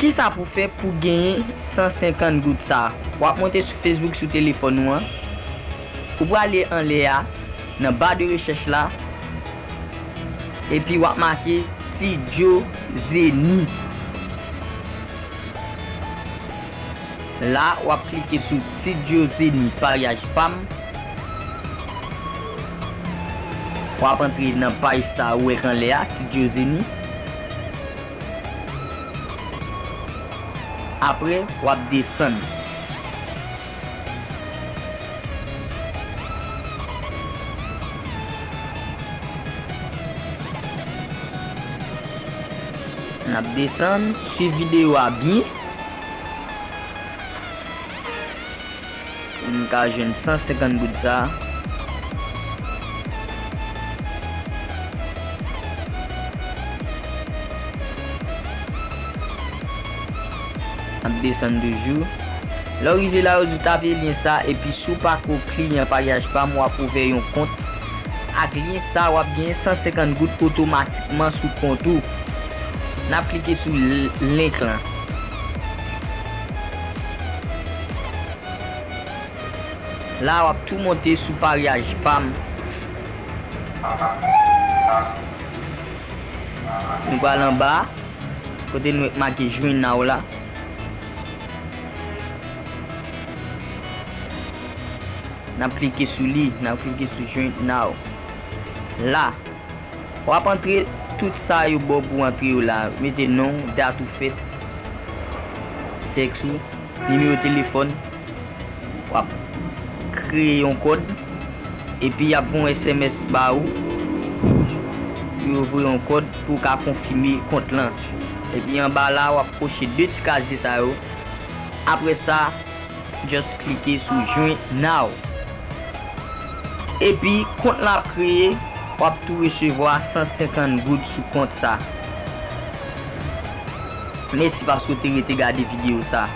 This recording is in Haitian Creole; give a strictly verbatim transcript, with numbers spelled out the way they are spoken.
Kisa pou fè pou genyen san senkant goud sa? W ap monte sou Facebook sou telefòn ou an. Ou prale anlè a, nan ba de rechèch la, epi w ap make Tidjo Zeni. La, w ap klike sou Tidjo Zeni paryaj pa m. W ap antre nan paj sa ou wè k anlè a, Tidjo Zeni. Apre, w ap desann. N ap desann, swiv videyo a byen. Pou n ka jwenn san senkant goud sa a. N ap desann toujou. Lè w rive la, yo di w tape lyen sa, epi si w pako kliyan paryaj pa m, w ap ouvè yon kont. Ak lyen sa, w ap genyen san senkant goud otomatikman sou kont ou. N ap klike sou l-, link lan. La, w ap tou monte sou paryaj pa m. Nou pral anba, kote nou wè k make Join Now la. N ap klike sou li, n ap klike sou Join Now. La, w ap antre tout sa yo ba w pou w antre yo la. Mete non w, dat ou fèt, sèks ou, nimewo telefòn. W ap kreye yon kòd, epi y ap voye yon S M S ba ou pou yo voye yon kòd pou w ka konfime kont lan. Epi anba la, w ap koche de ti kazye sa yo. Apre sa, just klike sou Join Now. Epi, kont la ap kreye, w ap tou resevwa san senkant goud sou kont sa. Mèsi paske w te rete gade videyo sa.